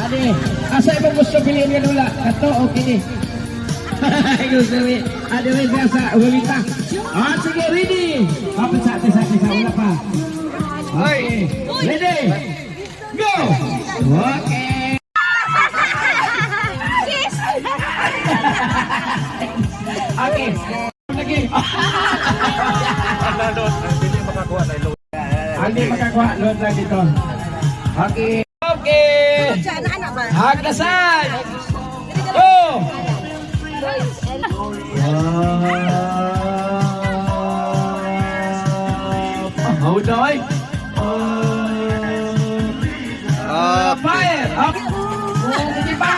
Adi, asa imong gusto piliin nga dula? Kato o kini? Gusto ni. Adi rin siya sa Julita. Ah, sige, ready. Kapit sa ate, sa ate, sa wala pa. Okay. Ready? Go! Okay. Kiss! Okay. Lagi. Hindi makakuha na load. Hindi makakuha. Load lang dito. Okay. Okay. Siya, anak ba? Hagdasan! Go! Ah, hold on. Fire! Up! Oh, sige pa!